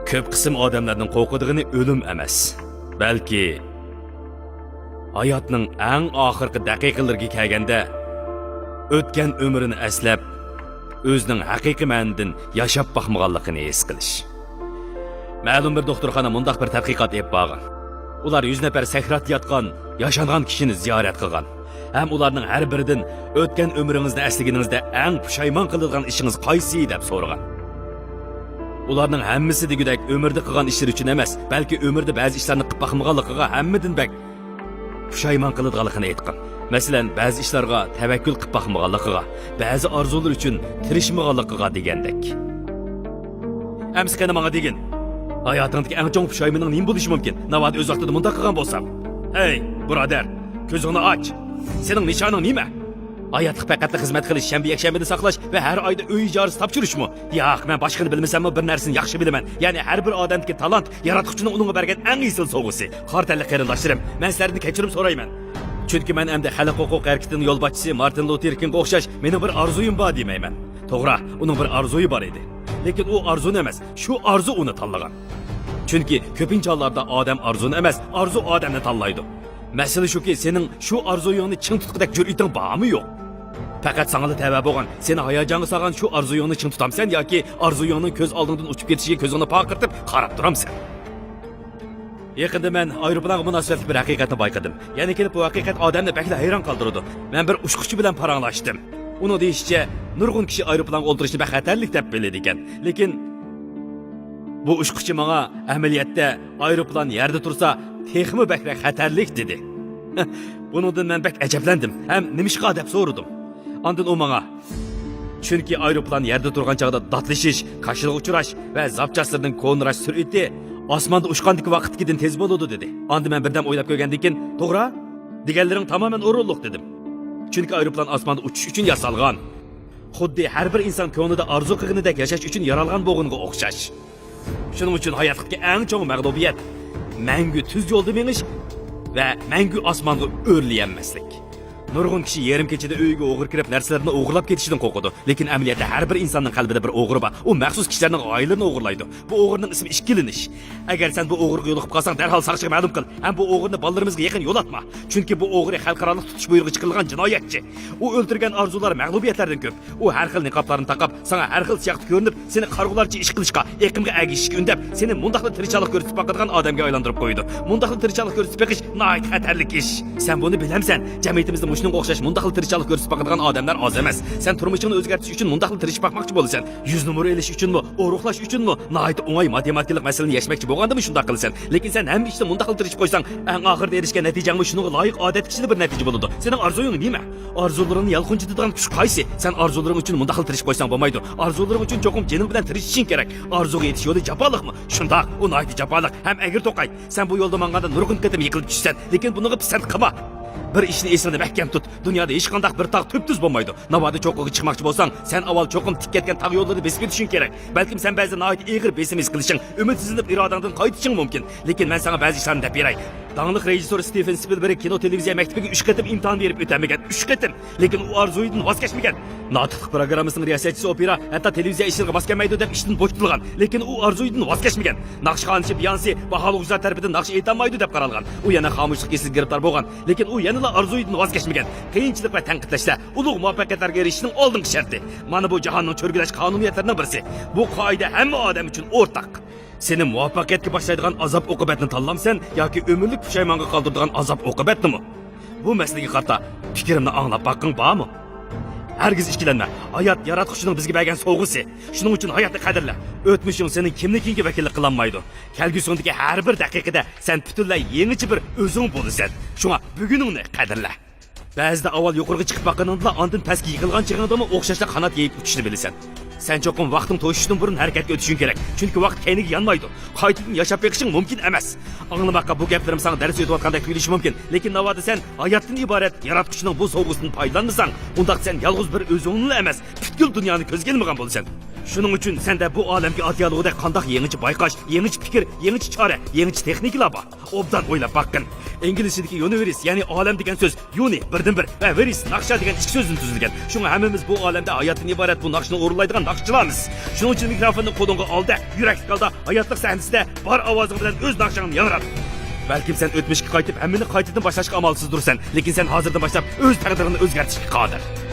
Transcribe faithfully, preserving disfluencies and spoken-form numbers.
كۆپ قىسىم ئادەملەرنىڭ قورقىدىغىنى ئۆلۈم ئەمەس، بەلكى ھاياتنىڭ ئەڭ ئاخىرقى دەقىقىلىرىگە كەلگەندە، ئۆتكەن ئۆمرىنى ئەسلەپ، ئۆزىنىڭ ھەقىقىي مەنىدىن ياشاپ باقمىغانلىقىنى ھېس قىلىش. مەلۇم بىر دوختۇرخانا مۇنداق بىر تەتقىقات ئېلىپ بارغان. ئۇلار يۈز نەپەر سەكراتتا ياتقان، ياشانغان كىشىنى زىيارەت قىلغان ھەم ئۇلارنىڭ ھەر بىرىدىن «ئۆتكەن ئۆمرىڭىزنى ئەسلىگىنىڭىزدە ئەڭ پۇشايمان قىلىدىغان ئىشىڭىز قايسى؟» دەپ سورىغان. ئۇلارنىڭ ھەممىسى دېگۈدەك ئۆمرىدە قىلغان ئىشلىرى ئۈچۈن ئەمەس، بەلكى ئۆمرىدە بەزى ئىشلارنى قىلىپ باقمىغانلىقىغا ھەممىدىن بەك پۇشايمان قىلىدىغانلىقىنى ئېيتقان. مەسىلەن، بەزى ئىشلارغا تەۋەككۈل قىلىپ باقمىغانلىقىغا، بەزى ئارزۇلىرى ئۈچۈن تىرىشمىغانلىقىغا دېگەندەك. ئەمسە قېنى ماڭا دېگىن، ھاياتىڭدىكى ئەڭ چوڭ پۇشايمىنىڭ نېمە بولۇشى مۇمكىن؟ ناۋادا ئۆز ۋاقتىدا مۇنداق قىلغان بولسام؟ ھەي، بۇرادەر، كۆزۈڭنى ئاچ. سېنىڭ نىشانىڭ نېمە؟ ھاياتلىق پەقەتلا خىزمەت قىلىش، شەنبە، يەكشەنبىنى ساقلاش ۋە ھەر ئايدا ئۆي ئىجارىسى تاپشۇرۇشمۇ؟ ياق، مەن باشقىنى بىلمىسەممۇ، بىر نەرسىنى ياخشى بىلىمەن. يەنى ھەر بىر ئادەمدىكى تالانت ياراتقۇچىنىڭ ئۇنىڭغا بەرگەن ئەڭ ئېسىل سوۋغىسى. قارا تەنلىك قېرىنداشلىرىم، مەن سىلەردىن كەچۈرۈم سورايمەن. چۈنكى مەن ئەمدى خەلق ھوقۇق ھەرىكىتىنىڭ يولباشچىسى مارتىن لۇتېر كىڭغا ئوخشاش مېنىڭ بىر ئارزۇيۇم بار دېمەيمەن. توغرا، ئۇنىڭ بىر ئارزۇيى بار ئىدى. لېكىن ئۇ ئارزۇنى ئەمەس، شۇ ئارزۇ ئۇنى تاللىغان. چۈنكى كۆپىنچە ھاللاردا ئادەم ئارزۇنى ئەمەس، ئارزۇ ئادەمنى تاللايدۇ. مەسىلە شۇكى، سېنىڭ شۇ ئارزۇيۇڭنى چىڭ تۇتقۇدەك جۈرئىتىڭ بارمۇ يوق؟ پەقەت ساڭىلا تەۋە بولغان، سېنى ھاياجانغا سالغان شۇ ئارزۇيۇڭنى چىڭ تۇتامسەن ياكى ئارزۇيۇڭنىڭ كۆز ئالدىڭدىن ئۇچۇپ كېتىشىگە كۆزۈڭنى پارقىرىتىپ قاراپ تۇرامسەن؟ يېقىندا مەن ئايروپىلانغا مۇناسىۋەتلىك بىر ھەقىقەتنى بايقىدىم. يەنە كېلىپ بۇ ھەقىقەت ئادەمنى بەكلا ھەيران قالدۇرىدۇ. مەن بىر ئۇچقۇچى بىلەن پاراڭلاشتىم. ئۇنىڭ دېيىشىچە، نۇرغۇن كىشى ئايروپىلانغا ئولتۇرۇشنى بەك خەتەرلىك دەپ بىلىدىكەن. لېكىن بۇ ئۇچقۇچى ماڭا ئەمەلىيەتتە ئايروپىلان يەردە تۇرسا تېخىمۇ بەكرەك خەتەرلىك دېدى. بۇنىڭدىن مەن بەك ئەجەبلەندىم ھەم نېمىشقا دەپ سورىدىم. ئاندىن ئۇ ماڭا، چۈنكى ئايروپىلان يەردە تۇرغان چاغدا داتلىشىش، كاشىلىغا ئۇچراش ۋە زاپچاسلىرىنىڭ كونىراش سۈرئىتى ئاسماندا ئۇچقاندىكى ۋاقىتتىكىدىن تېز بولىدۇ دېدى. ئاندىن مەن بىردەم ئويلاپ كۆرگەندىن كېيىن، توغرا، دېگەنلىرىڭ تامامەن ئورۇنلۇق دېدىم. چۈنكى ئايروپىلان ئاسماندا ئۇچۇش ئۈچۈن ياسالغان. خۇددى ھەر بىر ئىنسان كۆڭلىدە ئارزۇ قىلغىنىدەك ياشاش ئۈچۈن يارالغان بولغىنىغا ئوخشاش. شۇنىڭ ئۈچۈن ھاياتلىقتىكى ئەڭ چوڭ مەغلۇبىيەت، مەڭگۈ تۈز يولدا مېڭىش ۋە مەڭگۈ ئاسمانغا ئۆرلىيەلمەسلىك. نۇرغۇن كىشى يېرىم كېچىدە ئۆيىگە ئوغرى كىرىپ، نەرسىلىرىنى ئوغرىلاپ كېتىشىدىن قورقىدۇ. لېكىن ئەمەلىيەتتە ھەر بىر ئىنساننىڭ قەلبىدە بىر ئوغرى بار. ئۇ مەخسۇس كىشىلەرنىڭ غايىلىرىنى ئوغرىلايدۇ. بۇ ئوغرىنىڭ ئىسمى ئىككىلىنىش. ئەگەر سەن بۇ ئوغرىغا يولۇقۇپ قالساڭ، دەرھال ساقچىغا مەلۇم قىل ھەم بۇ ئوغرىنى بالىلىرىمىزغا يېقىن يولاتما. چۈنكى بۇ ئوغرى خەلقئارالىق تۇتۇش بۇيرۇقى چىقىرىلغان جىنايەتچى. ئۇ ئۆلتۈرگەن ئارزۇلار مەغلۇبىيەتلەردىن كۆپ. ئۇ ھەر خىل نىقابلارنى تاقاپ، ساڭا ھەر خىل سىياقتا كۆرۈنۈپ، سېنى قارىغۇلارچە ئىش قىلىشقا، ئېقىمغا ئەگىشىشكە ئۈندەپ، سېنى مۇنداقلا تىرىشچانلىق كۆرسىتىپ باقىدىغان ئادەمگە ئايلاندۇرۇپ قويىدۇ. مۇنداقلا تىرىشچانلىق كۆرسىتىپ بېقىش ناھايىتى خەتەرلىك ئىش. سەن بۇنى بىلەمسەن؟ جەمئىيىتىمىزدە مۇشۇنىڭغا ئوخشاش مۇنداقلا تىرىشچانلىق كۆرسىتىپ باقىدىغان ئادەملەر ئاز ئەمەس. سەن تۇرمۇشۇڭنى ئۆزگەرتىش ئۈچۈن مۇنداقلا تىرىشىپ باقماقچى بولىسەن. يۈز نومۇر ئېلىش ئۈچۈنمۇ، ئورۇقلاش ئۈچۈنمۇ ناھايىتى ئوڭاي ماتېماتىكىلىق مەسىلىنى يەشمەكچى بولغاندىمۇ شۇنداق قىلىسەن. لېكىن سەن ھەممە ئىشتا مۇنداقلا تىرىشىپ قويساڭ، ئەڭ ئاخىرىدا ئېرىشكەن نەتىجەڭمۇ شۇنىڭغا لايىق ئادەتتىكىچىلا بىر نەتىجە بولىدۇ. سېنىڭ ئارزۇيۇڭ نېمە؟ ئارزۇلىرىڭنى يالقۇنجىتىدىغان كۈچ قايسى؟ سەن ئارزۇلىرىڭ ئۈچۈن مۇنداقلا تىرىشىپ قويساڭ بولمايدۇ. ئارزۇلىرىڭ ئۈچۈن چوقۇم جېنىڭ بىلەن تىرىشىشىڭ كېرەك. ئارزۇغا يېتىش يولى جاپالىقمۇ؟ شۇنداق، ئۇ ناھايىتى جاپالىق ھەم ئەگرى توقاي. سەن بۇ يولدا ماڭغاندا نۇرغۇن قېتىم يىقىلىپ چۈشىسەن، لېكىن بۇنىڭغا پىسەنت قىلما. بىر ئىشنى ئېسىڭدە مەھكەم تۇت. دۇنيادا ھېچقانداق بىر تاغ تۈپتۈز بولمايدۇ. ناۋادا چوققىغا چىقماقچى بولساڭ، سەن ئاۋۋال چوقۇم تىك كەتكەن تاغ يوللىرىنى بېسىپ ئۆتۈشۈڭ كېرەك. بەلكىم سەن بەزىدە ناھايىتى ئېغىر بېسىم ھېس قىلىشىڭ، ئۈمىدسىزلىنىپ ئىرادەڭدىن قايتىشىڭ مۇمكىن. لېكىن مەن ساڭا بەزى ئىشلارنى دەپ بېرەي. داڭلىق رېژىسسور ستىۋېن سپىلبېرگ كىنو تېلېۋىزىيە مەكتىپىگە ئۈچ قېتىم ئىمتىھان بېرىپ ئۆتەلمىگەن. ئۈچ قېتىم! لېكىن ئۇ ئارزۇيىدىن ۋاز كەچمىگەن. ناتىقلىق پىروگراممىسىنىڭ رىياسەتچىسى ئوپېرا ھەتتا تېلېۋىزىيە ئىشلىرىغا ماس كەلمەيدۇ دەپ ئىشتىن بوشىتىلغان. لېكىن ئۇ ئارزۇيىدىن ۋاز كەچمىگەن. ناخشا خانىشى بيانسى باھالىغۇچىلار تەرىپىدىن ناخشا ئېيتالمايدۇ دەپ قارالغان. ئۇ يەنە خامۇشلۇق كېسىلىگە گىرىپتار بولغان. لېكىن ئۇ يەنىلا ئارزۇيىدىن ۋاز كەچمىگەن. قىيىنچىلىق ۋە تەنقىدلەشلەر ئۇلۇغ مۇۋەپپەقىيەتلەرگە ئېرىشىشنىڭ ئالدىنقى شەرتى. مانا بۇ جاھاننىڭ چۆرگۈلەش قانۇنىيەتلىرىنىڭ بىرسى. بۇ قائىدە ھەممە ئادەم ئۈچۈن ئورتاق. سېنى مۇۋەپپەقىيەتكە باشلايدىغان ئازاب-ئوقۇبەتنى تاللامسەن ياكى ئۆمۈرلۈك پۇشايمانغا قالدۇرىدىغان ئازاب-ئوقۇبەتنىمۇ؟ بۇ مەسىلىگە قارىتا پىكرىمنى ئاڭلاپ باققىڭ بارمۇ؟ ھەرگىز ئىككىلەنمە، ھايات ياراتقۇچىنىڭ بىزگە بەرگەن سوۋغىسى. شۇنىڭ ئۈچۈن ھاياتنى قەدىرلە. ئۆتمۈشۈڭ سېنىڭ كىملىكىڭگە ۋەكىللىك قىلالمايدۇ. كەلگۈسىڭدىكى ھەر بىر دەقىقىدە سەن پۈتۈنلەي يېڭىچە بىر ئۆزۈڭ بولىسەن. شۇڭا بۈگۈنۈڭنى قەدىرلە. بەزىدە ئاۋۋال يۇقىرىغا چىقىپ باققىنىڭدىلا ئاندىن پەسكە يىقىلغان چېغىڭدىمۇ ئوخشاشلا قانات يېيىپ ئۇچۇشنى بىلىسەن. سەن چوقۇم ۋاقتىڭ توشۇشتىن بۇرۇن ھەرىكەتكە ئۆتۈشۈڭ كېرەك. چۈنكى ۋاقىت كەينىگە يانمايدۇ. قايتىدىن ياشاپ بېقىشىڭ مۇمكىن ئەمەس. ئاڭلىماققا بۇ گەپلىرىم ساڭا دەرس ئۆتۈۋاتقاندەك تۇيۇلۇشى مۇمكىن. لېكىن ناۋادا سەن ھاياتتىن ئىبارەت ياراتقۇچىنىڭ بۇ سوۋغىسىدىن پايدىلانمىساڭ، ئۇنداق سەن يالغۇز بىر ئۆزۈڭنىلا ئەمەس، پۈتكۈل دۇنيانى كۆزگە ئىلمىغان بولىسەن. شۇنىڭ ئۈچۈن سەندە بۇ ئالەمگە ئات ياللۇغۇدەك قانداق يېڭىچە بايقاش، يېڭىچە پىكىر، يېڭىچە چارە، يېڭىچە تېخنىكىلار بار؟ ئوبدان ئويلاپ باققىن. ئىنگلىزچىدىكى يۇنىۋېرس، يەنى ئالەم دېگەن سۆز يۇنى، بىردىنبىر، ۋە ۋېرس، ناخشا دېگەن ئىككى سۆزدىن تۈزۈلگەن. شۇڭا ھەممىمىز بۇ ئالەمدە ھاياتتىن ئىبارەت بۇ ناخشىنى ئورۇنلايدىغان ناخشىچىلارمىز. شۇنىڭ ئۈچۈن مىكروفوننى قولۇڭغا ئال-دە، يۈرەكلىك ھالدا ھاياتلىق سەھنىسىدە بار ئاۋازىڭ بىلەن ئۆز ناخشاڭنى ياڭرات. بەلكىم سەن ئۆتمۈشكە قايتىپ، ھەممىنى قايتىدىن باشلاشقا ئامالسىزدۇرسەن، لېكىن سەن ھازىردىن باشلاپ ئۆز تەقدىرىڭنى ئۆزگەرتىشكە قادىر.